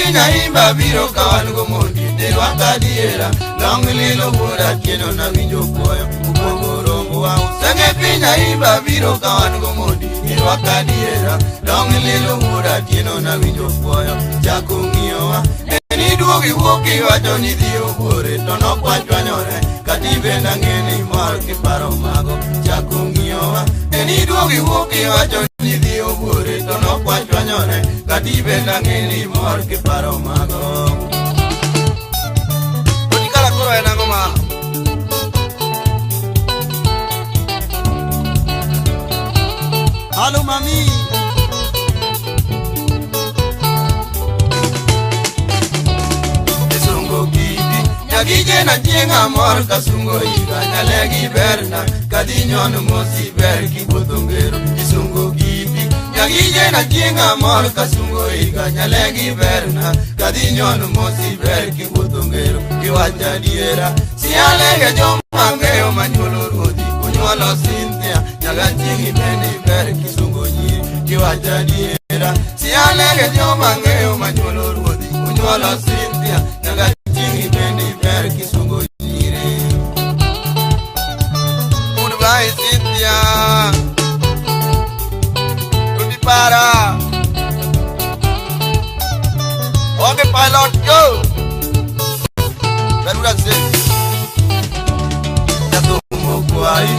piny aimba biro ka wan go mondi Dirwaka diera Long lilo wuora tieno na winjo kuoyo Okuongo rombo wa Senge piny aimba biro ka wan go mondi Dirwaka diera Long lilo wuora tieno na winjo kuoyo Chako ng'iyowa Eni duogi wuok iwacho ni dhi obuore To nokwachwanyore Kati bende ang'e ni mor kiparo mago Chako ng'iyowa Eni duogi wuok iwacho ni dhi obuore To nokwachwanyore Kati bende ang'e ni mor kiparo mago Otikala koro en ang'o ma Halo mami Isungo kidi Nyagije na chieng' amor kasungo higa Nyalegi berna kadhi nyon mosi ber kiwuotho ngero Isungo kidi Nyagije na chieng' amor kasungo higa Nyalegi berna kadhi nyon mosi ber kiwuotho ngero Kiwacho adiera Sialege joma ng'eyo manyuolo ruodhi Onyuolo Cynthia nyaga chieng' bende ber kisungo nyiri Kiwacho adiera Sialege joma ng'eyo manyuolo ruodhi Onyuolo Cynthia nyaga chieng' bende ber kisungo nyiri Goodbye Cynthia Rudi para Okay pilot go Berura safe Jathumo kwayi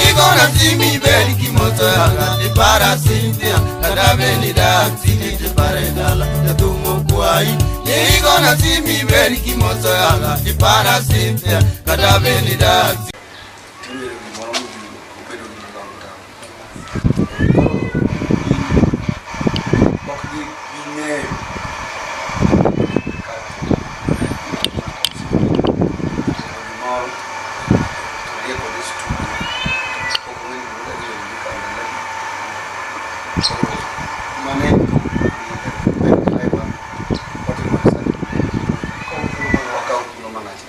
Igona simi beri kimoso yaga Tipara Cynthia Kata beni dak sini tipare dala Jathumo kwayi Igona simi beri kimoso yaga Tipara Cynthia Kata beni dak Tinde gimoro modhuro obedo gima long term. Koro ok ging'eyo kaka gimoro to odhi kode e studio ok ong'e ni gimoro ni dhi kawo ndalo adi. Koro mano en driver watimo sani wakawo thuolo malach.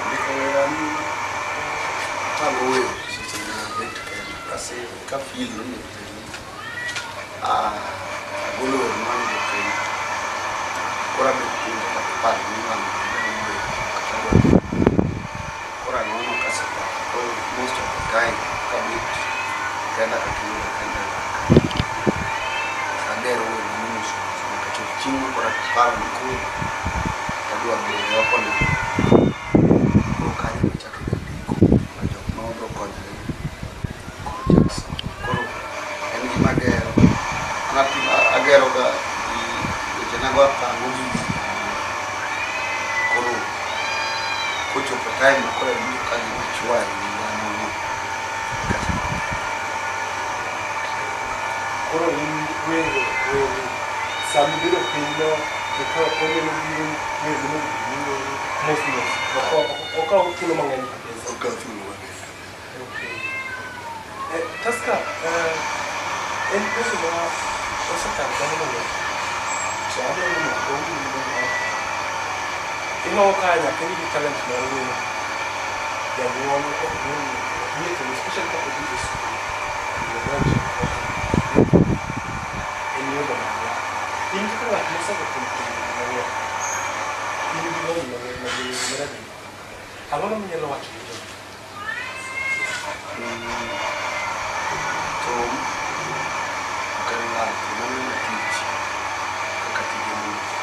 Ndiko wer an tago wer seche ma abet kenda ka feel ni onego bed ni agolo wer mar jopiny koro abet piny to aparo ni wang' adwa wer kata adwa koro ang'ono kaseparo koro most of the time kabet kenda kata iwuotho kenda e ot agero wer mano mos mos nyaka chop chieng' ma koro aparo ni koro adwa gole oko ne koro kanyo ema achako ga ndiko ma jok ma wabro konyore koro chak somo koro en gima agero an agero ga gi wechena go apango gi koro kochopo time ma koro awinjo ka gima chwa e wiya nono kachako Koro in wero wero sama ibedo piny no ikawo onyalo biro wer monego bed ni iwero mos mos ok okaw thuolo mang'eny kabisa. Ok kaw thuolo mang'eny. Okay. Tusker, en penjo ma osekalo dhano mang'eny to adwaro ni mondo owinj maber. Inwang'o ka nyathi nigi talent mar wer, janyuol ok dwar ni especially kapod odhi e skul mondo odonj en yoga mang'eny. In kaka ng'at mosego kuom higni mang'eny, in gi lony mang'eny maradier. Ang'o ma inyalo wacho ne jogi? Thum ok en lal, thum en mana tich kaka tije mamoko.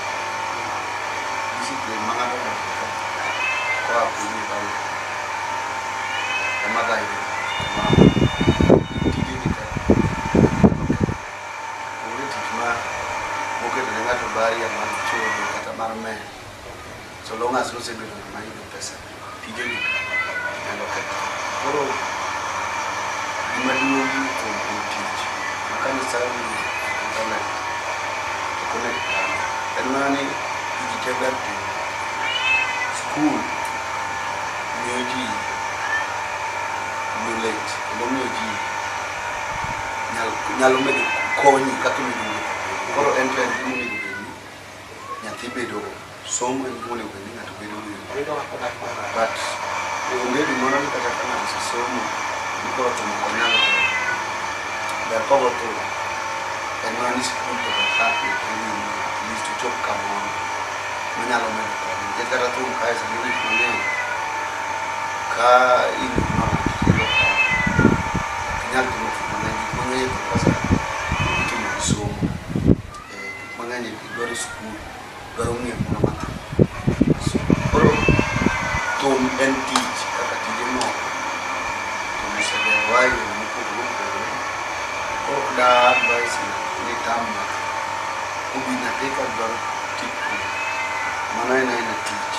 Discipline ma ng'ato donjogo koa piny e bayo ema guide kuma tijeni te nyalo ketho. Onge tich ma moketo ne ng'ato barrier mar chodo kata mar mer. So long as nosebedo ng'ama yudo pesa, tijeni nyalo ketho. Koro gima duong' e thum en tich. Ma ka Nyasaye omiyi talent, ok onego dhano. En mana ni gigi te ber timo. Skul miyo ji nyalo medo konyi kaka imedo wuotho. Koro en to en gima onego bed ni nyathi bedo somo en gima onego bed ni ng'ato bedo gi. But onge gimoro ni kata ka ng'ato osesomo ni koro thum ok onyal goyo. Ber kogo thum en mana ni sikul to kaka nyathi at least ochop kamoro manyalo medo konye. Nikech kata thum kae sani gik mang'eny ka in ignorant tiyudo ka ok inyal timo gik mang'eny. Gik mang'eny e thum ka sani itimo gi somo. Gik mang'eny dwaro sikul, dwaro ng'eyo moro mathoth. Koro thum en tich kaka tije moko. Thum osegerowa e yore mopogore opogore. Koro ok da advise ng'ato ni tam ng'ato obi nyathi ka dwaro tich thum. Mano en aena tich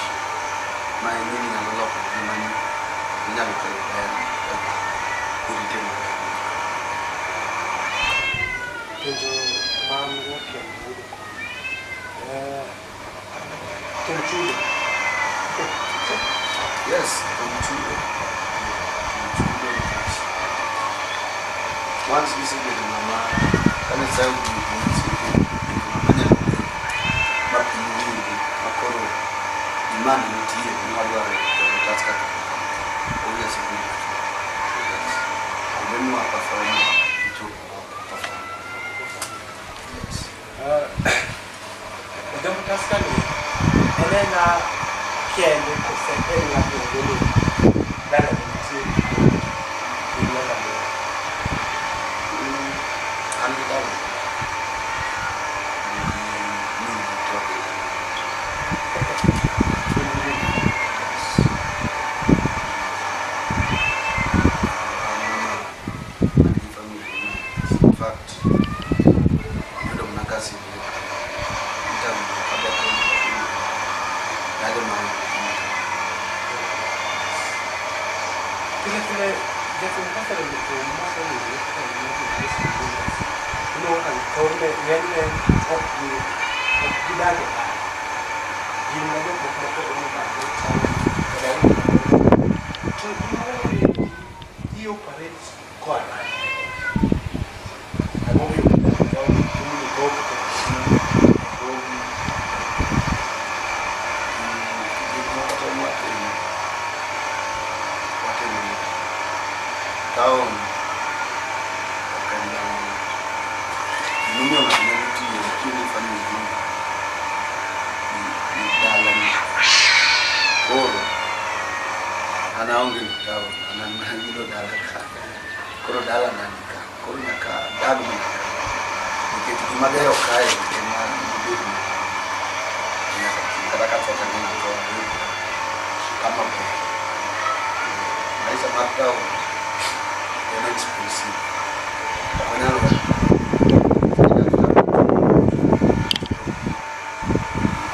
ma ing'e ni nyalo loko ngimani, inyalo kelo ber e gweng' korite maber. Penjo ma an go kia wuoyo kode. Thum chudo. Yes, thum chudo. Thum chudo nikech once isebedo ng'ama ka Nyasaye ogwedhi isebedo ng'ama nyalo wer ma piny winji ma koro demand nitie ni wadwaro goyo Tusker kaka kama. Obviously ibiro chulo. Yes. Kuonde mwa perform ichopo ma perform. Yes. Odhiambo Tusker ni en ena kende kose en ng'ato ni dala nitie gi nyaka ne. An gi dala nigi min gi tok. Yes. An ng'ama an gi family ma in fact ayudo mana ka asebiro ka interview adwa penjo dala ma Pile pile jathum kaka thum mosewinjore kaka gima iluongo ka thothne ng'enyne ok gi ok gidag e dala. Gin ma jok moko modak e town to gimoro ni i operate koa nade? Ang'o momiyo idak e town thumni thoth to Nairobi? Gik moko te mwatimo watimo gi town ok en dala ng'ato. Gimomiyo ng'ato nyalo tiyo, otiyo ni family ni dalani. Koro an aonge gi town, an an mana gi dala ka. Koro dalana ni ka, koro nyaka adag mana ka. Nikech gima agero kae ema nobed nyaka chieng' kata katho to ang'e ni atho ayudo kama ber. Maisha mar town en expensive. Ok onyal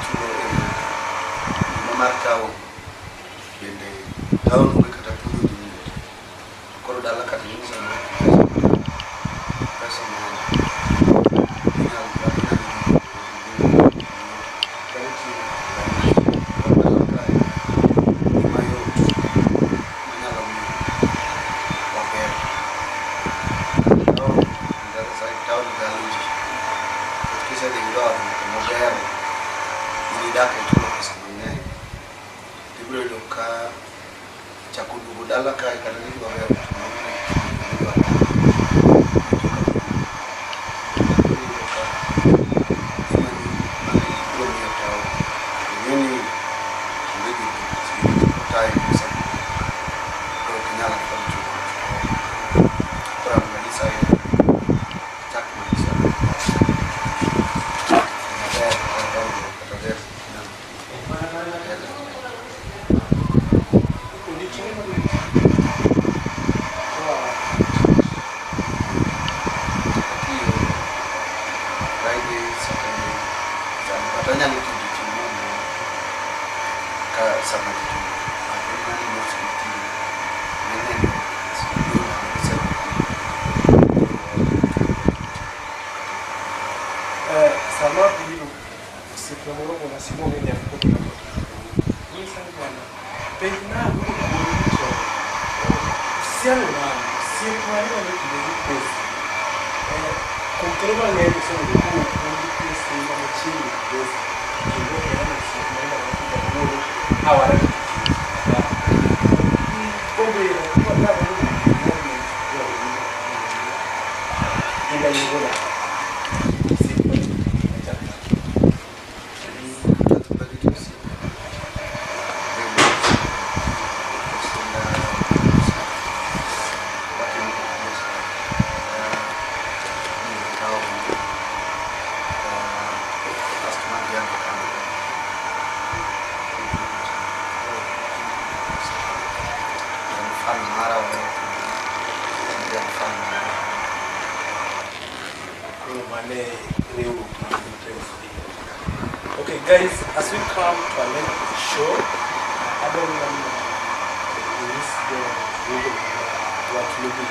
ichulo everything. Ngima mar town bende town onge kata puodho dhi wuotho. Koro dala ka to samoro pesa moro inyalo koro dala kae gima yot manyalo miyo wager. Town on the other side town galo ji. Nikech kisedhi gi ot ng'ato mogero in idak e ichulo pesa mang'eny. Tibiro yudo ka chako duogo dala kae kata nidwa gero ot moro nidwa koro iyudo ka ngimani mana ibiro ng'iyo town. Ing'e ni onge gir time koro ok inyal afford chulo ot moro. Koro an a decide achak maisha maber kata dongruok kata ber Odiochienge mag koa atiyo Friday, Saturday, Sunday, but anyalo tiyo odiochieng' moro amora ka sama tich onge. But en mana ni mostly tiyo ng'enyne ni sama biro osiepna moro gona simu ong'e ni an kod ng'ama Nyisa ni bwana penj na wuod to uhusiano nani osiep mane mane kinde gi kosi Thuolo mang'eny oseyudo kowuok e simba machiegni kabisa kendo oherono osiep mar awara. Okay guys, as we come to an end of the show, I don't want to miss the what maybe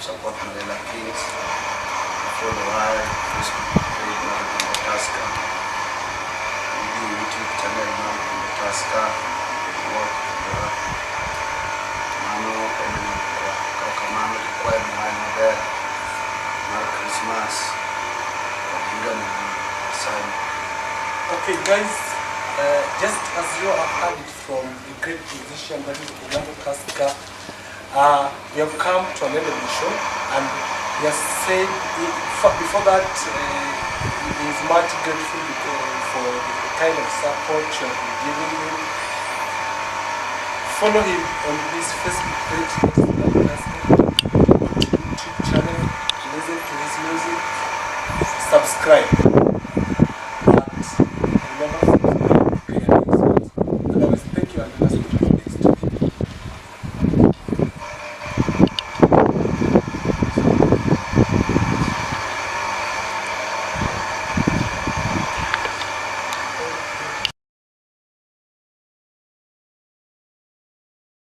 Support Malela Kings, follow our Facebook page Martin Tusker, YouTube channel Martin Tusker, work Mano Kamano Merry Christmas. Okay guys, just as you have heard it from the great musician that is Ogando Tusker, we have come to an end of the show, and he has said before that he is much grateful for the kind of support you have been giving him. Follow him on his Facebook page, YouTube channel, listen to his music, subscribe.